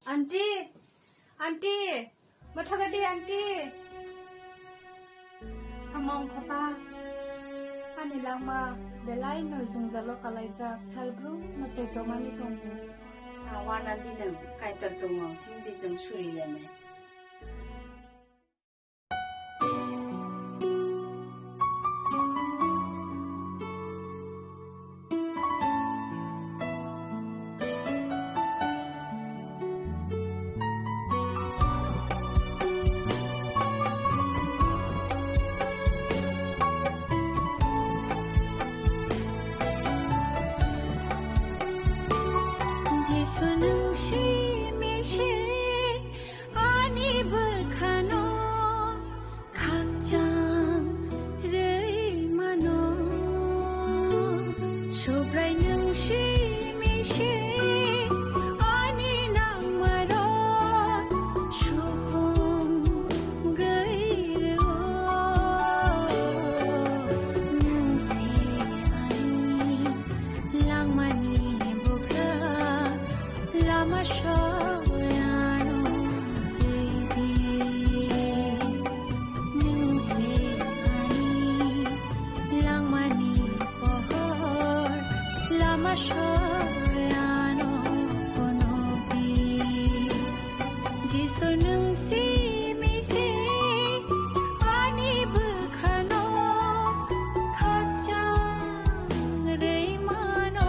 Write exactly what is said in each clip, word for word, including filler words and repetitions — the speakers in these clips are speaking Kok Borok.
Aunty! Aunty! Mathagadi aunty! Among khata, ani langma belai no jwngjalo kalaijak, salbrum no tei tomani tongo. Awan aunty nwng kaitor tongo, hindi jwng suri yane. Jisu nwng simi se ani bwkhano khakchang rwi mano. Subrai nwng simi se ani nangmarok supung gwi rwo. Nwng se ani langmani bwkha, lama soyano tei di. Nwng se ani langmani pohor, lama soyano phunukdi. Jisu nwng simi se ani bwkhano khakchang rwi mano.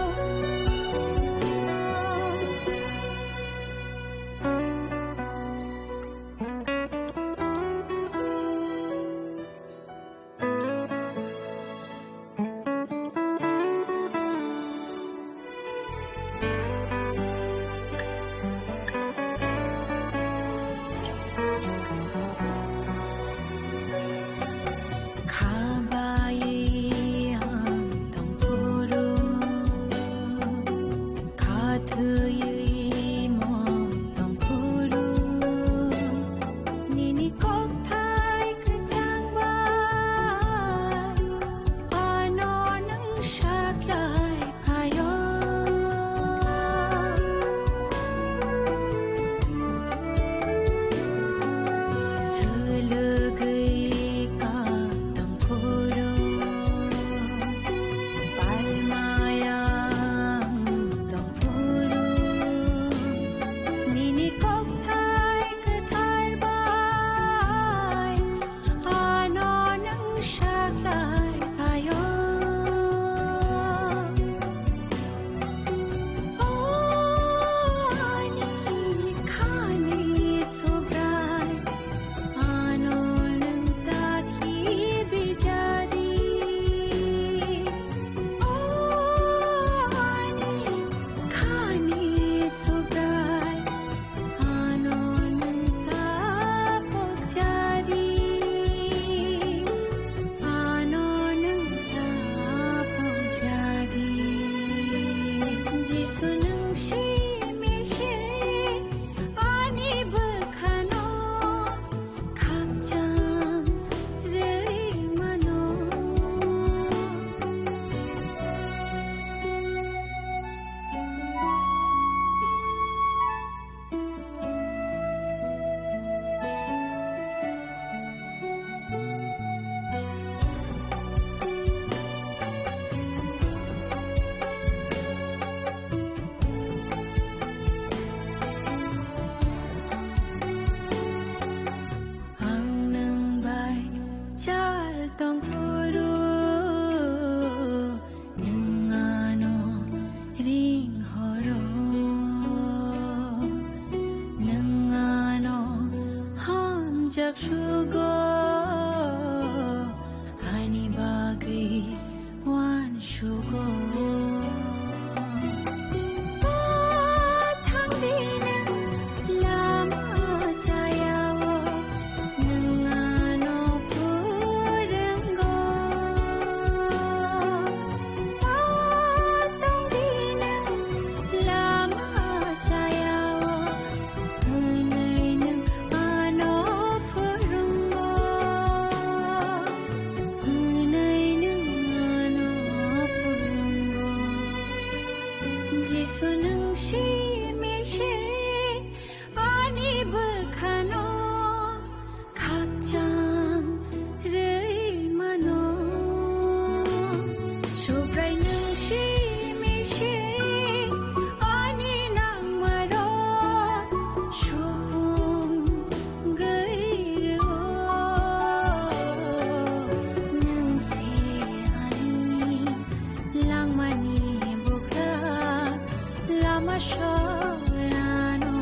Soyano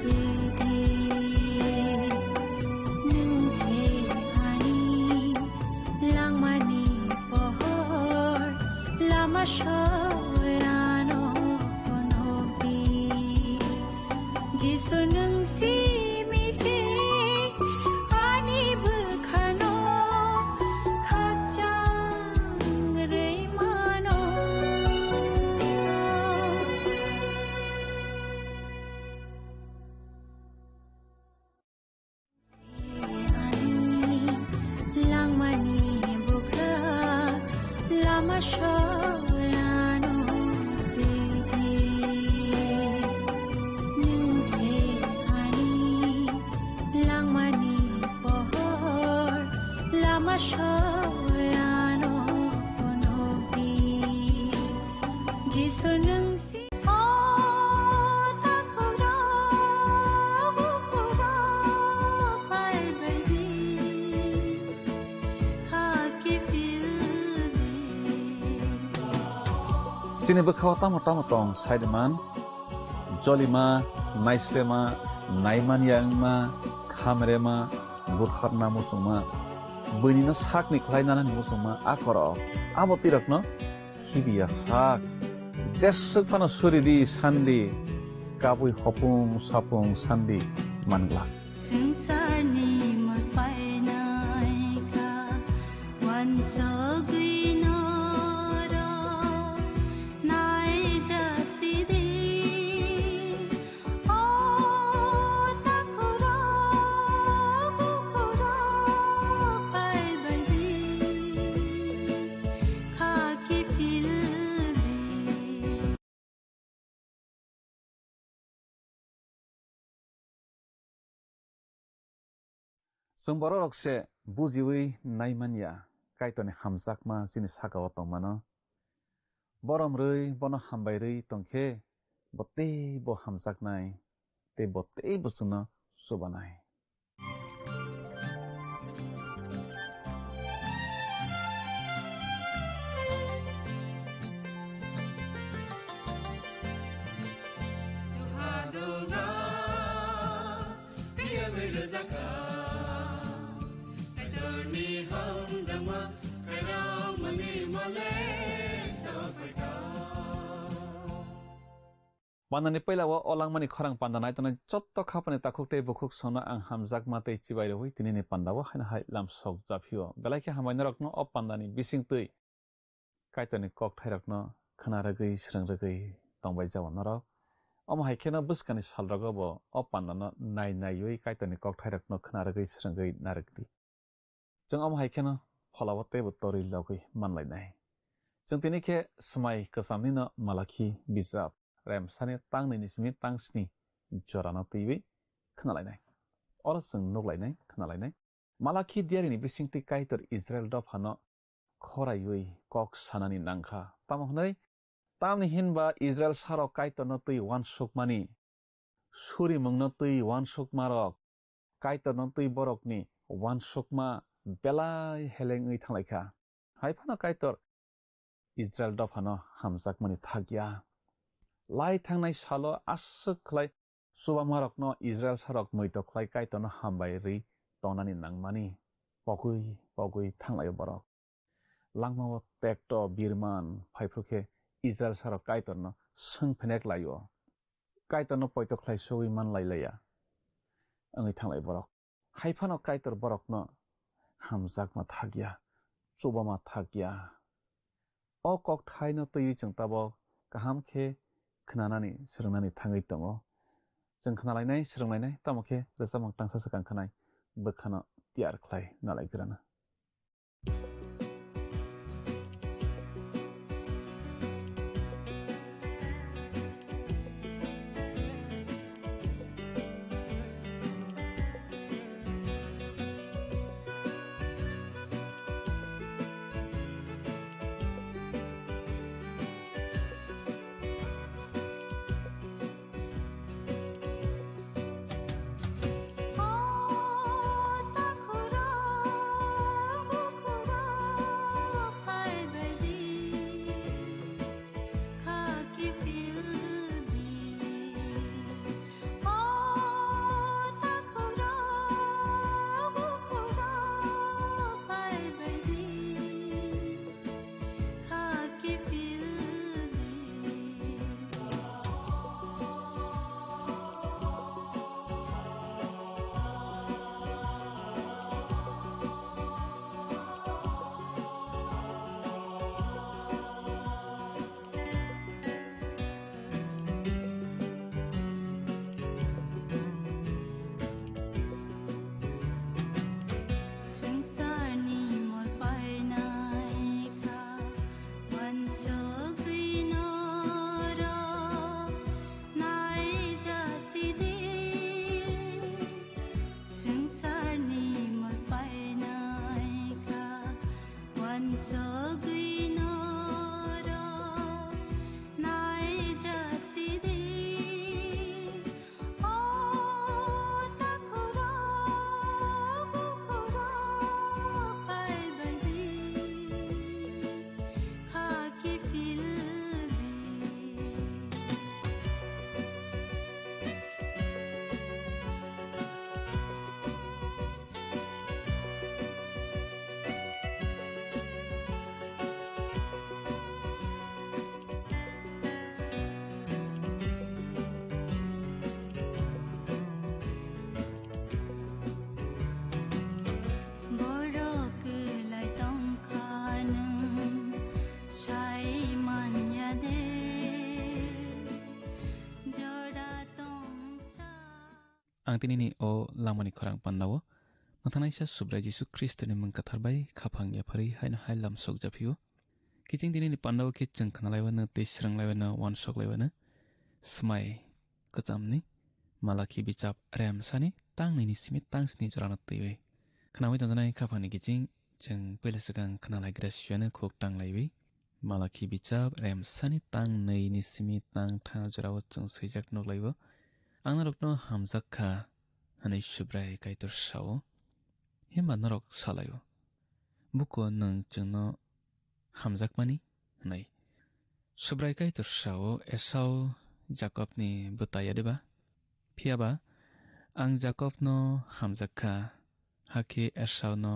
bidi, nwng se ani langmani pohor, lama soyano phunukdi. Jisu nwng simi se ani bwkhano khakchang rwi mano. Langmani bukha lama soyano bidi, nwng se ani langmani pohor, lama soyano phunukdi. Jisu nwng si-, o takhuk rok, bukhuk rok phaibaidi, kha kiphil di. Chini bwkhao tamo tamo tong saide man, jolima, naisrema, naimanya wngma, khamrema, butharna muchungma, buinino sakni khlai nanani muchungma, a korok, abo twi rokno khibiya sak. Jeswk phano suri di sandi, kabui hopung sapung sandi man glak. Swngcharni mwtai naikha, uansugwi norok naijasidi. O takhuk rok, bukhuk rok phaibaidi, kha kiphil di. Chwng bororok se bujiwi naimanya Kaitorni hamjakma chini sakao tongmano. Borom rwi bono hambai rwi tongkhe bo teibo hamjaknai tei bo teibo chwngno chubanai. Pandani puila o langmani khorang panda naitongnai jotto khapani takhuk tei bukhuk songno ang hamjakma tei chibai rwui tinini pandao haino hai lam sok japhio. Belai khe hambai norokno o pandani bisingtwi Kaitorni kokthairokno khna rwgwi, srwng rwgwi tongbai jao norok. Omo hai kheno bwskangni salrogo bo o pandano nai naiwi Kaitorni kokthairokno khna rwgwi, srwngwi narwkdi. Chwng omo hai kheno pholao teibo torwi logwi manlainai. Chwng tini khe swmai kwchamnino Malakhi bijap remsani tang nini simi tang sni jorano twiwi khnalainai. Oro chwng nuklainai, khnalainai. Malakhi diarini bisingtwi Kaitor Israel dophano khoraiwi kok sanani nangkha. Tamo hwnwi, tamni hinba Israel sarok Kaitorno twi uansukmani, surimungno twi uansukmarok, Kaitorno twi borokni uansukma belai heleng wngwi thanglaikha. Hai phano Kaitor Israel dophano hamjakmani thakya. Lai thangnai salo aswk khlai chubamarokno Israel sarok muitok khlai Kaitorno hambai rwi tongnani nangmani pogwi pogwi thanglaio borok. Langmao tekto birman phaiphru khe Israel sarok Kaitorno swng phenek laio. Kaitorno poito khlai sogwi man lai laiya wngwi thanglai borok. Hai phano Kaitor borokno hamjakma thakya, chubama thakya. O kokthaino twiwi chwng tabok kaham khe khnanani, swrwngnani thangwi tongo. Chwng khnalainai, swrwnglainai, tamo khe rwchapmung tangsa swkang khanai bwkhano tiyar khlai nalai grana. Ang tini ni o lamani khorang pandao mwthangnaisa Subrai Jisu Khristoni mung kwthar bai khaphang yapharwi haino hai lam sokjaphio. Kiching tini ni pandao khe chwng khnalaiwano tei swrwnglaiwano uansoklaiwano swmai kwchamni Malakhi bichap remsani tang nini simi tang sni jorano twiwi khnawi tongjaknai khaphangni kiching chwng puila swkang khnalaigra siyano khuk tanglaiwi. Malakhi bichap remsani tang nwi ni simi tang tha jorao chwng swijak nuklaio, "Ang norokno hamjak kha," hwnwi Subrai Kaitor sao. Himba norok salaio, "Buko nwng chwngno hamjakmani?" hwnwi. Subrai Kaitor sao, "Esau Jakobni bwta ya diba? Phiyaba ang Jakobno hamjak kha, hakhe Esauno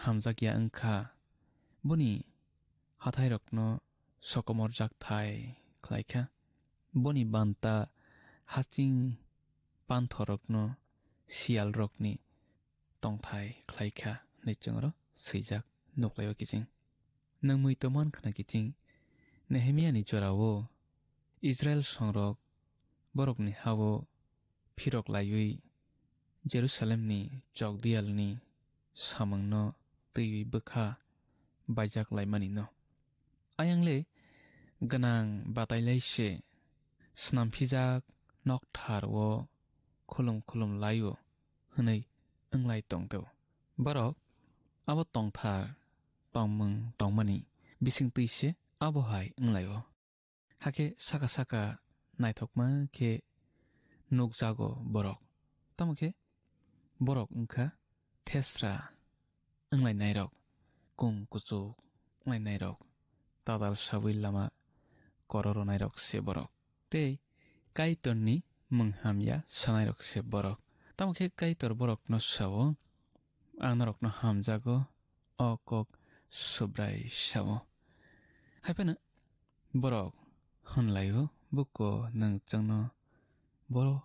hamjak ya wng kha. Boni hathairokno sokomorjak thai khlai kha. Boni banta haching panthorrokno siyalrokni tongthai khlai kha," hwnwi chwngno swijak nuklaio kiching. Nwng mui tongman khna kiching, Nehemiani jorao Israel songrok borokni ha-o phirok laiwi Jerusalemni chokdiyalni samungno twiwi bwkha baijak laimanino. Ayang le gwnang batailai se snamphijak nokthar o khulum khulum lai-o hwnwi wnglai tongteo. Borok abo tongthar tongmung tongmani bising twi se abo hai wnglaio. Hakhe saka saka naithokma khe nukjago borok. Tamo khe borok wngkha thesra wnglainairok, kung kuchuk wnglainairok, tadal sawi lama kororonairok se borok. Tei Kaitorni mung hamya sanairok se borok. Tamo khe Kaitor borokno sao, "Ang norokno hamjago," o kok Subrai sao. Hai phano borok hwnlaio, "Buko nwng chwngno boro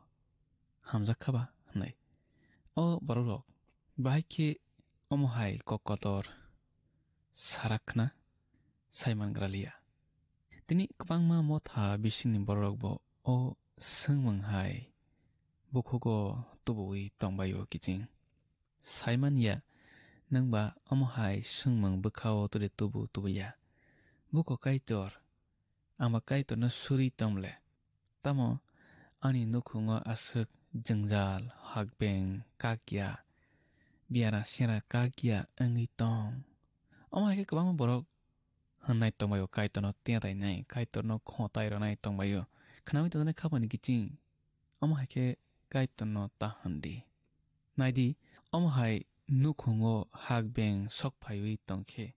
hamjak kha ba?" hwnwi. O borokrok bahai khe omo hai kok kotor sarak khna sai mangra liya. Tini kwbangma motha bisingni bororokbo o swngmung hai bukhugo tubuwi tongbaio kiching. Saimanya, nwngba omo hai swngmung bwkhao tuli tubu tubuya. Buko Kaitor, angba Kaitorno suri tongmle? Tamo ani nukhungo aswk jwngjal, hakbeng, kakya, biara sera kakya wngwi tong? Omo hai khe kwbangma borok hwnnai tongbaio, Kaitorno tetainai, Kaitorno khotai rwnai tongbaio. Khnaui tongjaknai khapani kiching, omo hai khe Kaitorno ta hwn di. Nai di, omo hai nukhungo hakbeng sok phaiwi tong khe,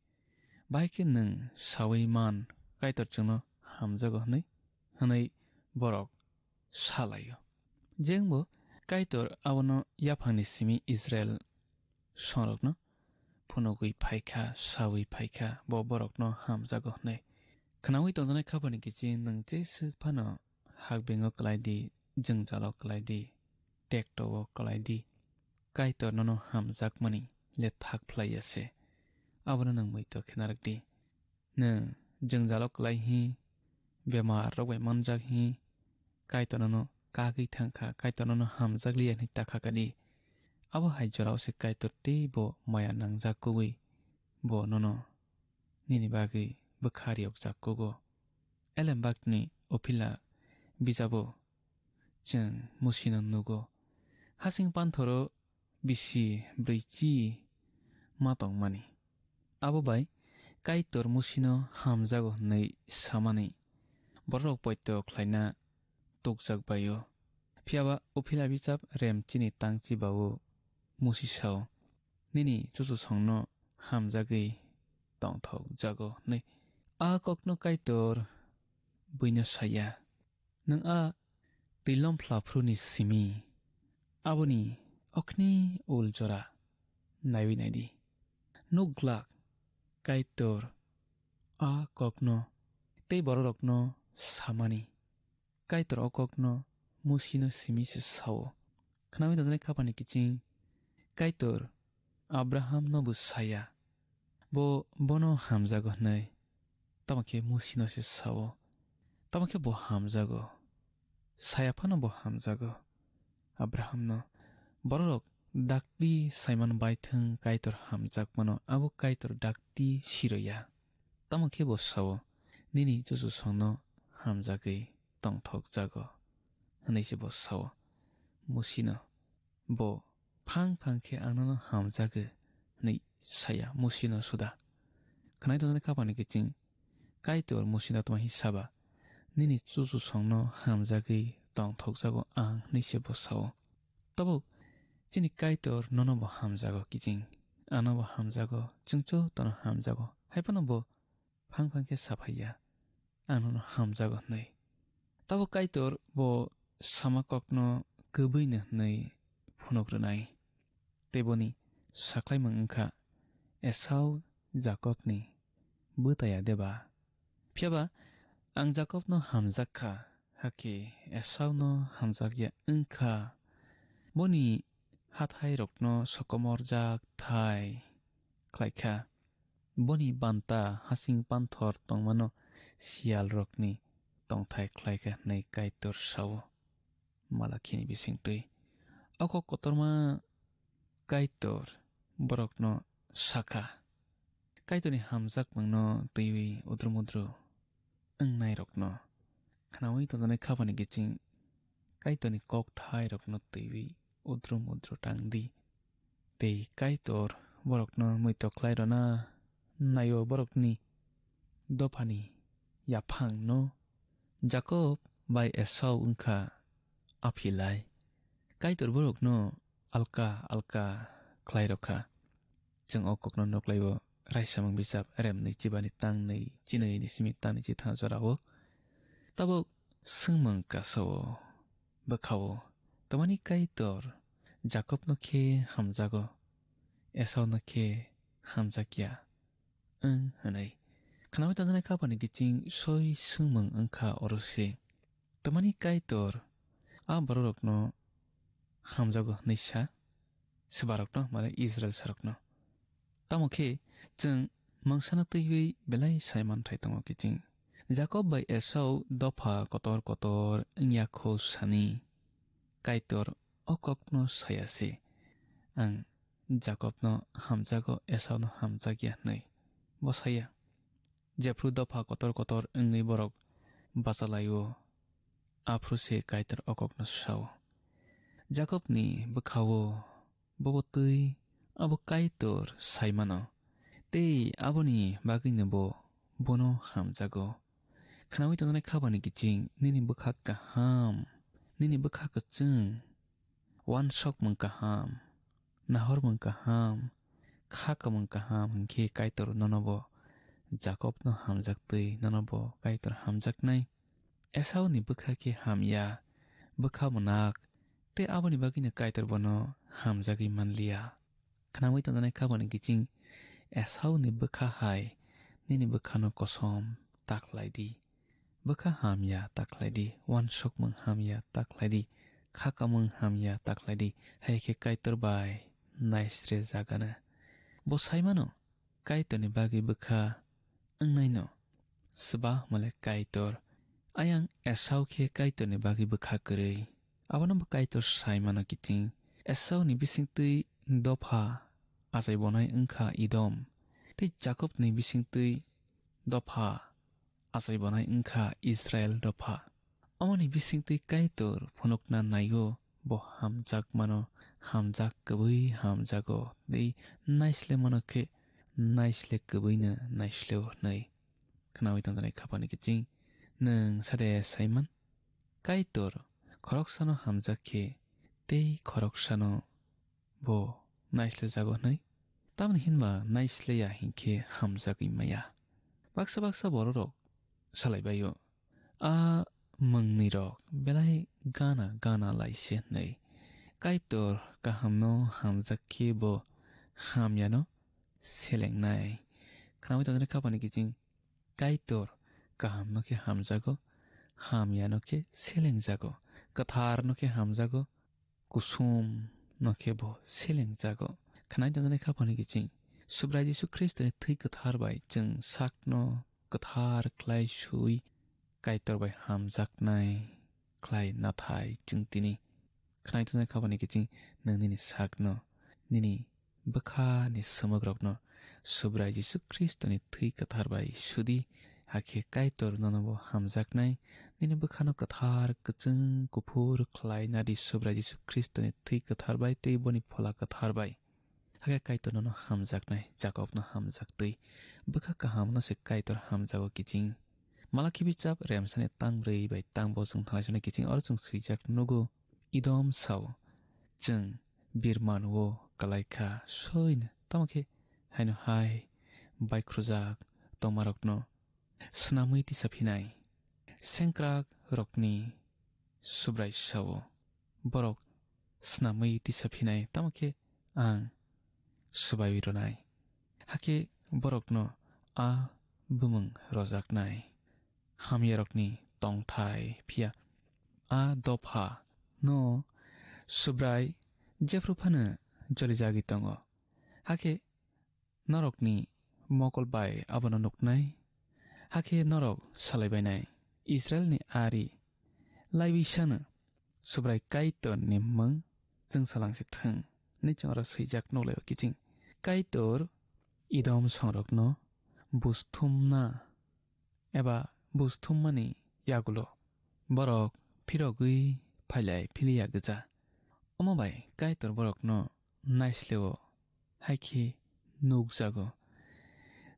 bahai khe nwng saui man, Kaitor chwngno hamjago hwnwi, hwnwi borok sa lai-o. Jengbo Kaitor abono yaphangni simi Israil songrokno phunugwi phai kha, saui phai kha, bo borokno hamjago hwnwi. Khnaui tongjaknai khapani kiching nwng jeswk phano hakbengo klai di, jwngjalo klai di, tekto-o klai di, Kaitor nono hamjakmani le thak phlai ya se. Abono nwng muitok khe narwk di. Nwng jwngjalo klai hi, bemar rok bai manjak hi, Kaitor nono kagwi thang kha, Kaitor nono hamjak liya hwnwi ta kha kadi. Abo hai jorao se Kaitor tei bo maya nangjak kugwi, bo nono nini bagwi bwkha riyokjak kugo. Elembakni Ophila bijabo chwng Musino nugo. Hasing panthoro bisi bwrwichi ma tongmani. Abo bai Kaitor Musino hamjago hwnwi samani bororok poito khlaina tukjak bai-o. Phiya ba Ophila bijap rem chini tang chiba-o Musi sao, "Nini chuchusongno hamjagwi tongthokjago," hwnwi. A kokno Kaitor buino saya. Nwng a twilom phlaphru ni simi, aboni okni ul jora naiwi naidi. Nuk glak, Kaitor a kokno tei bororokno samani. Kaitor o kokno Musino simi se sao. Khnaui tongjaknai khapani kiching Kaitor Abraham no bo saya, bo bono hamjago hwnwi. Tamo khe Musino se sao. Tamo khe bo hamjago. Saya phano bo hamjago. Abrahamno, bororok dakti saiman baithwng Kaitor hamjakmano abo Kaitor dakti siroya. Tamo khe bo sao, "Nini chuchusongno hamjagwi tongthokjago," hwnwi se bo sao. Musino bo, "Phang phang khe ang nono hamjagwi," hwnwi saya Musino suda. Khwnai tongjaknai khapangni kiching Kaitor Musino tongma hi saba, "Nini chuchusongno hamjagwi tongthokjago ang," hwnwi se bo sao. Tabuk chini Kaitor nono bo hamjago kiching, ano bo hamjago, chwng jotono hamjago. Hai phano bo phang phang khe saphaiya, "Ang nono hamjago," hwnwi. Tabuk Kaitor bo sama kokno kwbwino hwnwi phunuk rwnai. Tei boni sakhlaimung wngkha Esau Jakobni bwtaya deba. Phiya ba ang Jakobno hamjak kha, hakhe Esauno hamjakya wng kha. Boni hathairokno sokomorjak thai khlai kha. Boni banta hasing panthor tongmano siyalrokni tongthai khlai kha hwnwi Kaitor sao. Malakhini bisingtwi o kok kotorma Kaitor borokno sakha. Kaitorni hamjakmungno twiwi udrum udru wngnairokno khnaui tongjaknai khapani kiching Kaitorni kokthairokno twiwi udrum udru tang di. Tei Kaitor borokno muitok khlai rwna naio, borokni dophani yaphangno Jakob bai Esau wngkha aphilai. Kaitor borokno alka alka khlai rwkha. Chwng o kokno nuklaio, Raisamung bijap remni chibani tangnwi chinwi ni simi tangnwi chithang jorao. Tabuk swngmung kasao, bwkhao, tamani Kaitor Jakobno khe hamjago, Esauno khe hamjakya wng hwnwi. Khnaui tongjaknai khapani kiching soi swngmung wngkha oro se. Tamani Kaitor a bororokno hamjago hwnwi sa, se borokno, mane Israil sarokno. Tamo khe chwng mungsano twiwi belai sai manthai tongo kiching. Jakob bai Esau dopha kotor kotor wngya kho sani Kaitor o kokno saya se, "Ang Jakobno hamjago, Esauno hamjakya," hwnwi. Bo saya. Jephru dopha kotor kotor wngwi borok bachalaio, aphuru se Kaitor o kokno sao. Jakobni bwkhao bobo twi abo Kaitor sai mano, tei aboni bagwino bo bono hamjago. Khnaui tongjaknai khapani kiching, nini bwkha kaham, nini bwkha kwchwng, uansukmung kaham, nahormung kaham, kha kamung kaham hinkhe Kaitor nono bo Jakobno hamjaktwi nono bo Kaitor hamjaknai. Esauni bwkha khe hamya, bwkha mwnak, tei aboni bagwino Kaitor bono hamjagwi manliya. Khnaui tongjaknai khapani kiching Esauni bwkha hai nini bwkhano kosom ta khlai di. Bwkha hamya ta khlai di, uansukmung hamya ta khlai di, kha kamung hamya ta khlai di, hai khe Kaitor bai naisre jagana. Bo sai mano, Kaitorni bagwi bwkha wngnaino. Swbahmale Kaitor, ayang Esau khe Kaitorni bagwi bwkha kwrwi. Abono bo Kaitor sai mano kiching. Esauni bisingtwi dopha achai bonai wngkha Edom, tei Jakobni bisingtwi dopha achai bonai wngkha Israil dopha. Omoni bisingtwi Kaitor phunukna naigo, bo hamjakmano hamjak kwbwi hamjago, tei naislemano khe naisle kwbwino naisleo hwnwi. Khnaui tongjaknai khapani kiching, nwng sade saiman? Kaitor khoroksano hamjak khe tei khoroksano bo naislejago hwnwi. Tamoni hinba naisleya hinkhe hamjagwi maya. Baksa baksa bororok salaibaio, a mwngnwirok belai gana gana laise hwnwi. Kaitor kahamno hamjak khe bo hamyano selengnai. Khnaui tongjaknai khapani kiching, Kaitor kahamno khe hamjago, hamyano khe selengjago, kwtharno khe hamjago, kusumno khe bo selengjago. Khnaui tongjaknai khapani kiching, Subrai Jisu Khristoni thwi kwthar bai chwng sakno kwthar khlai sui Kaitor bai hamjaknai khlai nathai chwng tini. Khnai tongnai kha bani kiching nwng nini sakno, nini bwkhani swmwkrokno Subrai Jisu Khristoni thwi kwthar bai sudi, hakhe Kaitor nono bo hamjaknai, nini bwkhano kwthar, kwchwng, kuphur khlai nadi Subrai Jisu Khristoni thwi kwthar bai tei boni Phola Kwthar bai. Hakhe Kaitor nono hamjaknai, Jakobno hamjaktwi bwkha kahamno se Kaitor hamjago kiching. Malakhi bichap remsani tang brwi bai tang bo chwng thanglai sani kiching oro chwng swijak nugo, Idom sao, chwng birman o kwlai kha, soino tamo khe haino hai baikhorjak tongmarokno swnamwi tisa phinai. Sengkrak rokni Subrai sao, borok swnamwi tisa phinai, tamo khe ang swbaiwi rwnai. Hakhe borokno a bumung rojaknai hamyarokni tongthai, phiya a dopha no Subrai jephru phano jolijagwi tongo. Hakhe norokni mokol bai abono nuknai. Hakhe norok salaibainai, Israilni ari laiwi sano Subrai Kaitorni mung chwngsalangsi thung, hinwi chwng oro swijak nuklaio kiching. Kaitor Idom songrokno busthumna eba busthumani yagulo borok phirogwi phailai philiya gwja. Omo bai Kaitor borokno naisleo, hai khe nukjago.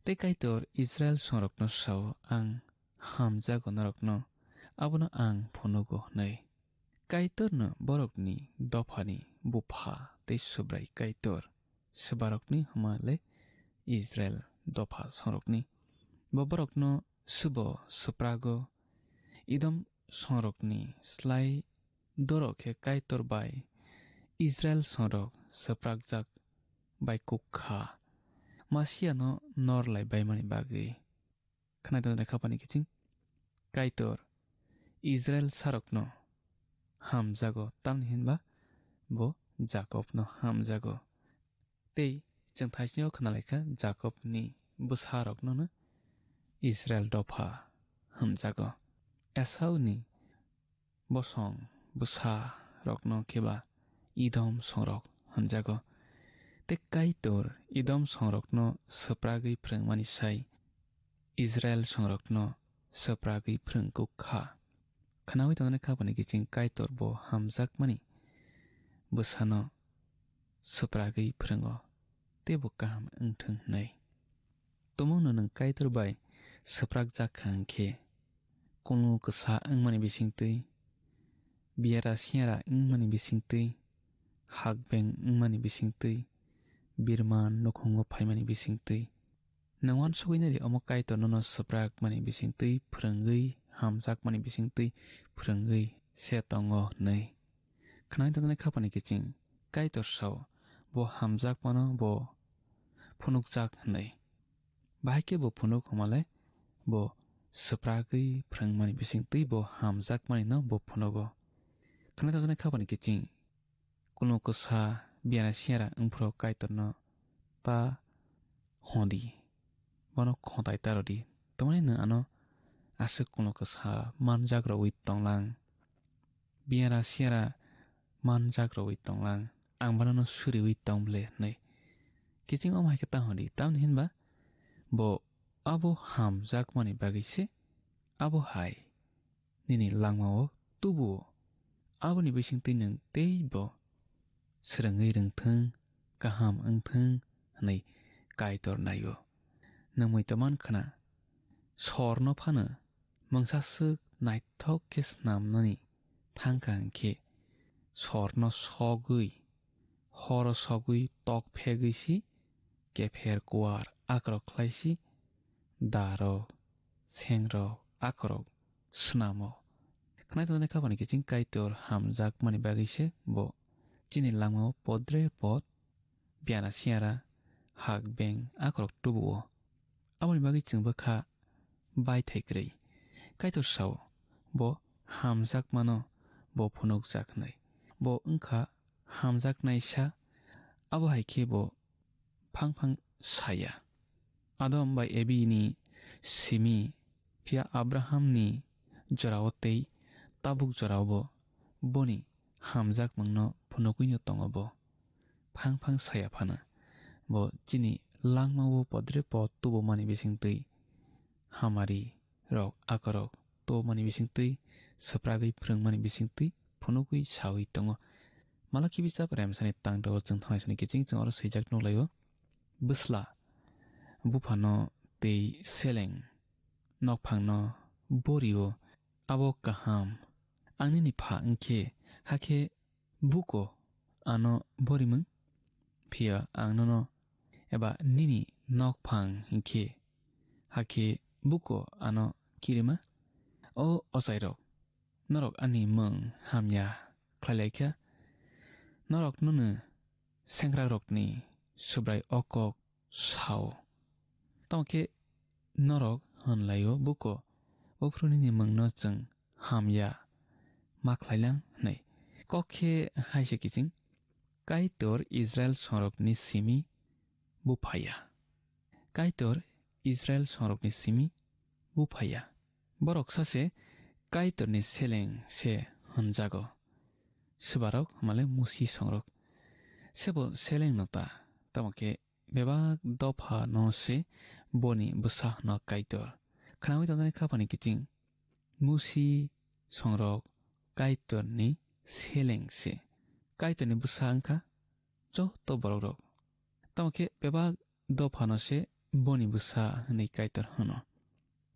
Tei Kaitor Israil songrokno sao, "Ang hamjago norokno, abono ang phunugo," hwnwi. Kaitorno borokni dophani bupha tei Subrai Kaitor swbarokni hwnma le Israil dopha songrokni. Bo borokno subo swprago, Idom songrokni slai doro khe Kaitor bai Israil songrok swprakjak bai kuk kha, Masiano nor lai baimani bagwi. Khnai tongnai kha bani kiching, Kaitor Israil sarokno hamjago, tamni hinba bo Jakobno hamjago. Tei chwng thaisingo khna lai kha, Jakobni bwsarokno no Israil dopha hamjago. Esauni bosong bwsa rokno khe ba Idom songrok hwnjago. Tei Kaitor Idom songrokno swpragwi phrwngmani sai Israil songrokno swpragwi phrwngkuk kha. Khnaui tongnai kha bani kiching Kaitor bo hamjakmani bwsano swpragwi phrwngo, tei bo kaham wngthung hwnwi. Tumungno nwng Kaitor bai swprakjak kha hwn khe, kunu kwsa wngmani bisingtwi, biyara siyara wngmani bisingtwi, hakbeng wngmani bisingtwi, birman nukhungo phaimani bisingtwi, nwng uansugwi nai di, omo Kaitor nono swprakmani bisingtwi phrwngwi, hamjakmani bisingtwi phrwngwi se tongo hwnwi. Khwnai tongjaknai khapani kiching Kaitor sao, bo hamjakmano bo phunukjak hwnwi. Bahai khe bo phunuk hwnmale bo swpragwi phrwngmani bisingtwi bo hamjakmanino bo phunugo. Khwnai tongjaknai khapani kiching kuno kwsa biyana siyara wngphuru Kaitorno ta hodi, bono khotai ta rwdi. Tamani nwng ano aswk kuno kwsa manjak rwui tonglang, biyara siyara manjak rwui tonglang, ang bono suriui tong ble hwnwi. Kiching omo hai khe ta hodi, tamni hinba bo abo hamjakmani bagwi se abo hai nini langmao tubuo. Aboni bisingtwi nwng teibo swrwngwi rwngthwng, kaham wngthwng hwnwi Kaitor naio. Nwng muitu man khna, sorno phano mungsaswk naithok khe snamnani thangkha hwnkhe, sorno sogwi, horo sogwi tok phegwi si kepher kuar akrok khlai si darok, sengrok, akorok swnamo. Khwnai tongjaknai khapani kiching Kaitor hamjakmani bagwi se bo chini langmao podre pod biyana siyara, hak beng akorok tubuo. Aboni bagwi chwngbo kha baithai kwrwi. Kaitor sao, bo hamjakmano bo phunukjak hwnwi. Bo wngkha hamjaknaisa, abo hai khe bo phang phang saya. Adam bai Ebi ni simi, phiya Abraham ni jorao tei tabuk jorao bo boni hamjakmungno phunugwino tongo bo. Phang phang saya phano bo chini langmao podre pod tubumani bisingtwi hamari rok akorok tubumani bisingtwi swpragwi phwrwngmani bisingtwi phunugwi sawi tongo. Malaki bijap remsani tangdo chwng thanglai sani kiching chwng oro swijak nukhlaio. Bwsla buphano tei seleng nokphangno borio, abo kaham. Ang nini pha wngkhe, hakhe buko ano borimung? Phiya ang nono eba nini nokphang hinkhe, hakhe buko ano kirima? O ochairok, norok ani mung hamya khlailaikha, norok nono sengkrakrokni Subrai o kok sao. Tamo khe norok hwnlaio, buko, "Uphru nini mungno chwng hamya ma khlailang," hwnwi. Kok khe hai se kiching, Kaitor Israil songrokni simi buphaya. Kaitor Israil songrokni simi buphaya. Borok sase Kaitorni seleng se hwnjago. Swbarok hwnmale Musi songrok. Sebo seleng no ta, tamo khe bebak dopha no se boni bwsa hwno Kaitor. Khnaui tongnani khapani kiching Musi songrok Kaitorni seleng se. Kaitorni bwsa wngkha joto borokrok. Tamo khe bebak dophano se boni bwsa hwnwi Kaitor hwno.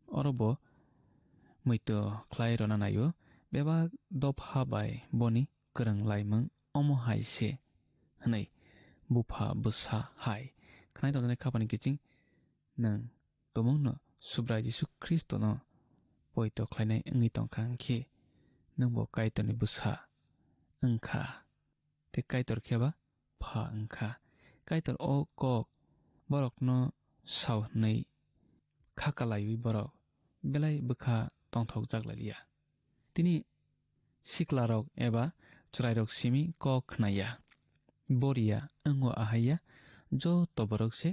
Oro bo muitu khlai rwna naio, bebak dopha bai boni kwrwng laimung omo hai se hwnwi bupha bwsa hai. Khnai tongjaknai khapani kiching nwng tumungno Subrai Jisu Khristono poito khlainai wngwi tongkha hwnkhe nwngbo Kaitorni bwsa wngkha. Tei Kaitor khe ba pha wngkha. Kaitor o kok borokno sao hwnwi kha kalaiwi borok belai bwkha tongthokjak lai liya. Tini siklarok eba chwrairok simi kok khnaya. Boriya wngo ahaiya joto borok se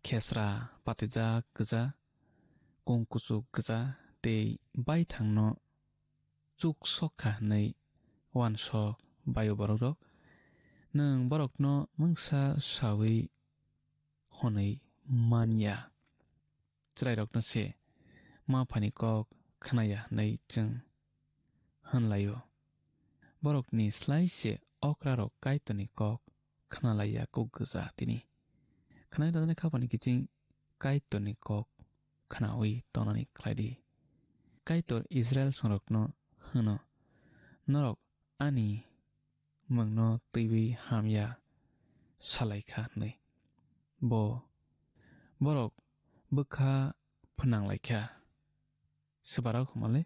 khesra patijak gwja, kung kuchuk gwja tei baithangno chuk sok kha hwnwi uansok bai-o borokrok. Nwng borokno mungsa saui hwnwi man ya. Chwrairokno se ma phani kok khna ya hwnwi chwng hwn lai-o. Borokni slai se okrarok Kaitorni kok khna lai ya kuk gwja tini. Khna ya tongjaknai khapani kiching Kaitorni kok khnaui tongnani khlai di. Kaitor Israil songrokno hwno, "Norok ani mungno twiwi hamya salai kha," hwnwi. Bo borok bwkha phnang lai kha. Swbarok hwnmale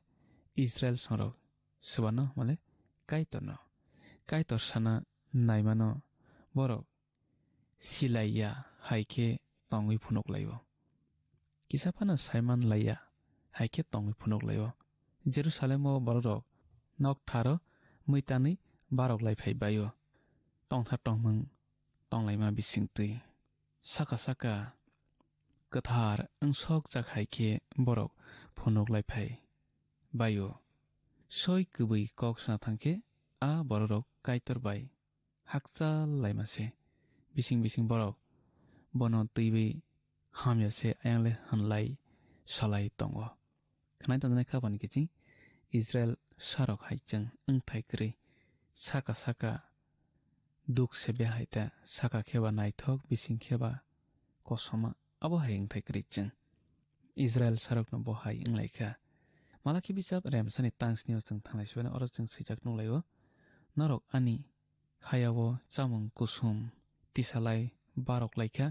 Israil songrok, swbano hwnmale Kaitorno. Kaitor sana naimano borok silai ya hai khe tongwi phunuk lai-o. Kisa phano saiman lai ya hai khe tongwi phunuk lai-o. Jerusalemo borokrok noktharo muitanwi barok lai phai bai-o. Tongthar tongmung tonglaima bisingtwi saka saka kwthar wngsok jak hai khe borok phunuk lai phai bai-o. Soi kwbwi kok sana thang khe a borokrok Kaitor bai hakchal laima se. Bising bising borok bono twiwi hamya se ayang le hwnlai salai tongo. Khnai tongjaknai khapani kiching Israil sarok hai chwng wngthai kwrwi saka saka duk se behai ta, saka khe ba naithok, bising khe ba kosoma, abo hai wngthai kwrwi chwng. Israil sarokno bo hai wng lai kha. Malaki bijap remsani tang sni o chwng thanglai sibani oro chwng swijak nuk lai-o, "Norok ani hayao chamung kusum tisalai barok lai kha,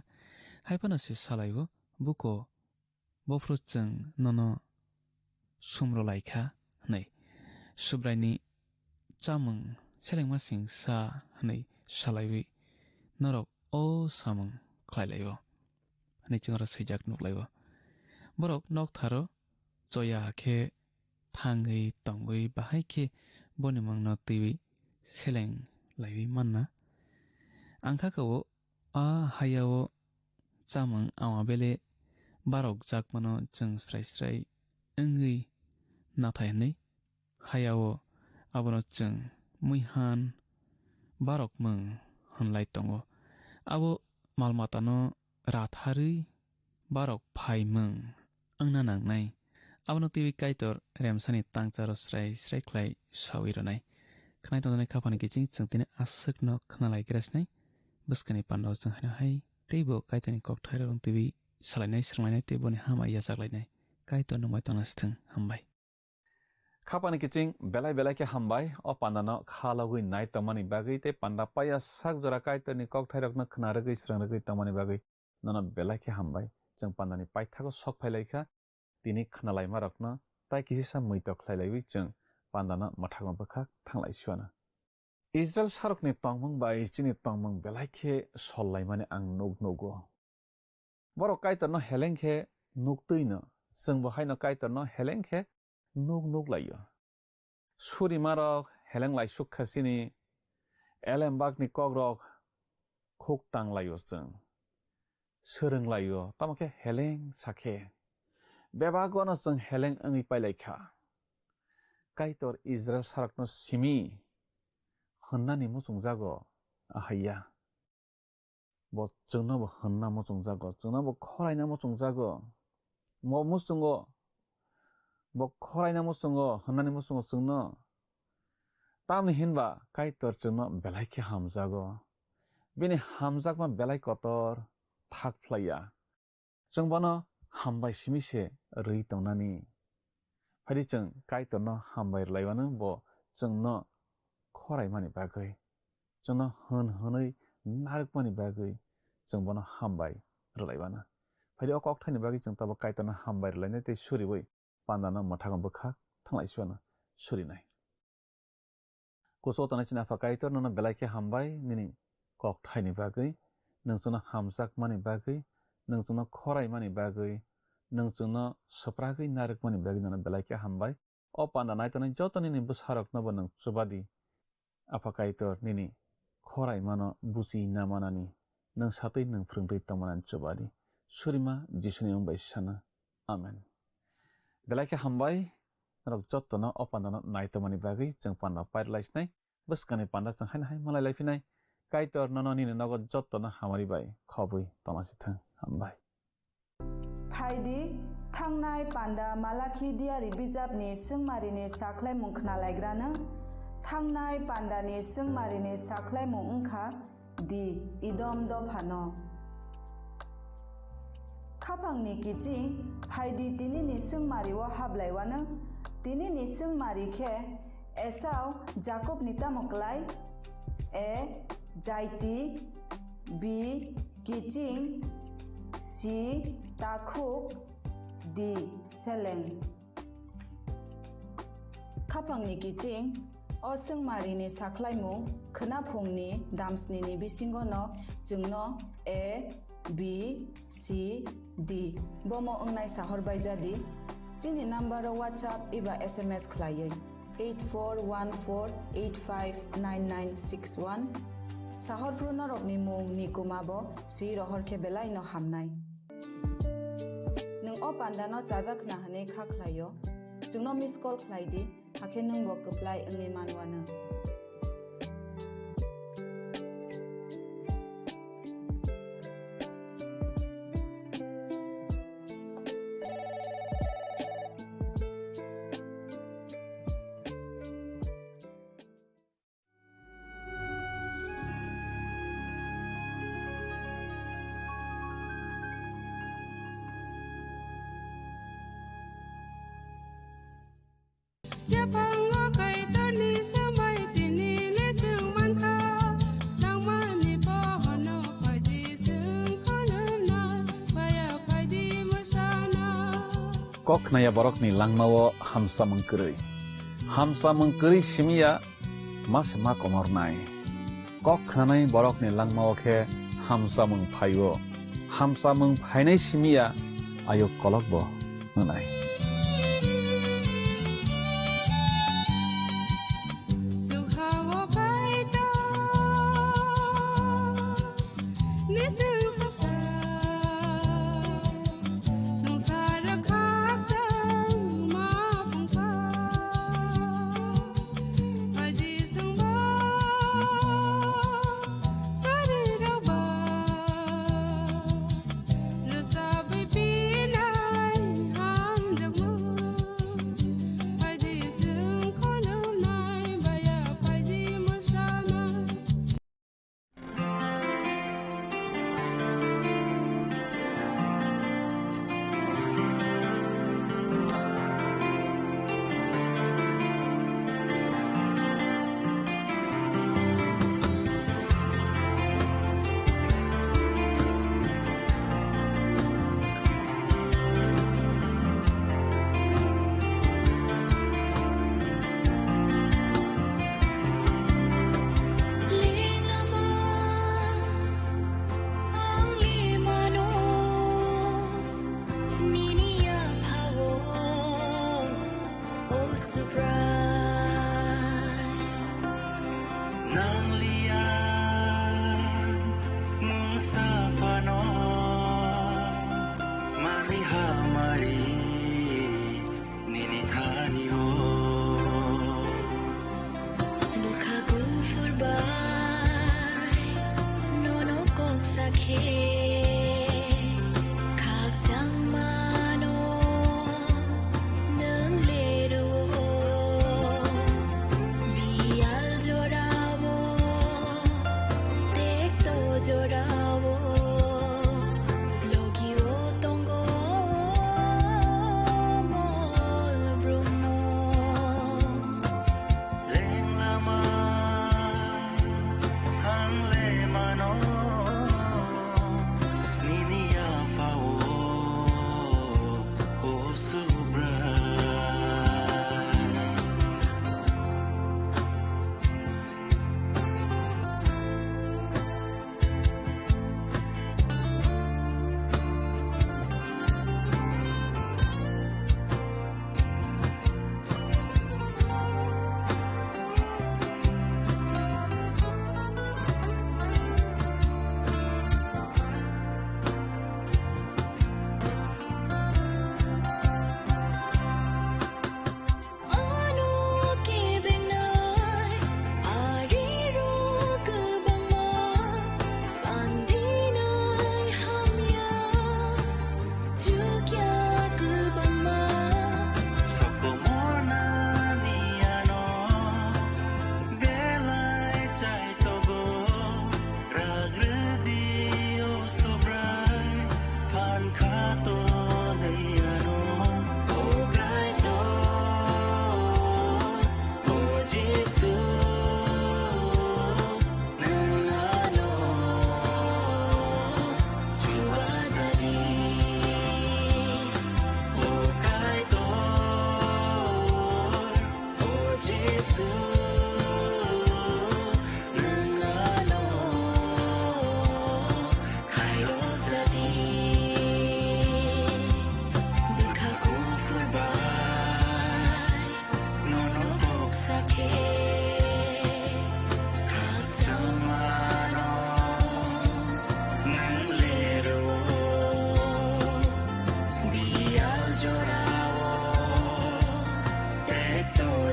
hai phano se salai-o, 'Buko, bophru chwng nono sumro lai kha,' hwnwi. Subraini chamung selengmasing sa hwnwi salaiwi norok o samung khlai lai-o," hwnwi chwng oro swijak nuk lai-o. Borok noktharo choya khe thangwi tongwi bahai khe boni mungno twiwi seleng laiwi manna. Ang kha ka-o, a hayao chamung ama bele barokjakmano chwng srai srai wngwi nathai hwnwi hayao abono chwng muihan, barok mung hwnlai tongo. Abo mal matano ratharwi barok phaimung wngna nangnai. Abono twiwi Kaitor remsani tangcharo srai srai khlai sawi rwnai. Khnai tongjaknai khaphani kiching chwng tini aswkno khnalaigra sinai. Bwskani pandao chwng haino hai teibo Kaitorni kokthairokno twiwi salainai, swrwnglainai tei boni hambai yachaklainai. Kaitor nungbai tongna sithwng. Hambai. Khapani kiching belai belai khe hambai, o pandano kha logwi nai tongmani bagwi tei panda paiya sak jora Kaitorni kokthairokno khna rwgwi srwng rwgwi tongmani bagwi nono belai khe hambai. Chwng pandani paithago sok phai lai kha, tini khnalaimarokno tai kisisa muitok khlai laiwi chwng pandano mwthago bwkhak thanglai suano. Israil sarokni tongmung bai chini tongmung belai khe sol laimani ang nuk nugo. Borok Kaitorno heleng khe nuk twi no, chwngbo haino Kaitorno heleng khe nuk nuk lai-o. Surimarok heleng laisuk kha chini, elembakni kokrok khuk tang lai-o chwng. Swrwng lai-o, tamo khe heleng sa khe. Bebak-o no chwng heleng wngwi pai lai kha. Kaitor Israil sarokno simi hwnnani muchungjago, ahaiya. Bo chwngno bo hwnna muchungjago, chwngno bo khoraina muchungjago. Mo muchungo, bo khoraina muchungo, hwnnani muchungo chwngno. Tamni hinba Kaitor chwngno belai khe hamjago. Bini hamjakma belai kotor thak phlaiya. Chwng bono hambai simi se rwi tongnani. Phaidi chwng Kaitorno hambai rwlaiwano bo chwngno khoraimani bagwi, chwngno hwn hwnwi narwkmani bagwi chwng bono hambai rwlaiwano. Phaidi o kokthaini bagwi chwng tabuk Kaitorno hambai rwlainai tei suriwi pandano mwthago bwkhak thanglai suano surinai. Kuchugo tongnai chini Apha Kaitor, nono belai khe hambai nini kokthaini bagwi, nwng chwngno hamjakmani bagwi, nwng chwngno khoraimani bagwi, nwng chwngno swpragwi narwkmani bagwi nono belai khe hambai. O panda naitongnai joto nini bwsaroknobo nwng chuba di. Apha Kaitor, nini khoraimano buchi na manani, nwng satwi nwng phrwngtwi tongmanani chuba di. Surima Jisuni mung bai sana. Amen. Belai khe hambai, norok jotono o pandano naitomani bagwi chwng panda pairlaisnai. Bwskangni panda chwng haino hai malai laiphinai. Kaitor nono nini nogo jotono hamari bai khobwi tonglasithwng. Hambai. Phaidi, thangnai panda Malakhi diari bijapni swngmarini sakhlaimung khnalaigrano, thangnai pandani swngmarini sakhlaimung wngkha, di Idom dophano. Khaphangni kiching phaidi tinini swngmario hablaiwano, tinini swngmari khe Esau Jakobni tamo klai? A, jaiti, B, kiching, C, takhuk, D, seleng. Khaphangni kiching, o swngmarini sakhlaimung khwnaphungni damsnini bisingono chwngno A, B, C, D bomo wngnai sahor bai jadi. Chini number o WhatsApp eba S M S khlaiwi eight four one four eight five nine nine six one. Sahor phru norokni mung ni kuma bo swi rohor khe belai no hamnai. Nwng o panda no chajak khna hwnwi kha khlai o, chwngno miss call khlai di, hakhe nwng bo kwplai wngwi man uanw. Yaphango Kaitorni swmai tini le chwng mankha, nangmani pohorno phaidi chwng kholwna, baya phaidi mwsana. Kok khnaya borokni langmao hamsamung kwrwi. Hamsamung kwrwi simiya ma se ma komornai. Kok khnanai borokni langmao khe hamsamung phaio. Hamsamung phainai simiya ayuk kolokbo wngnai.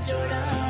Jora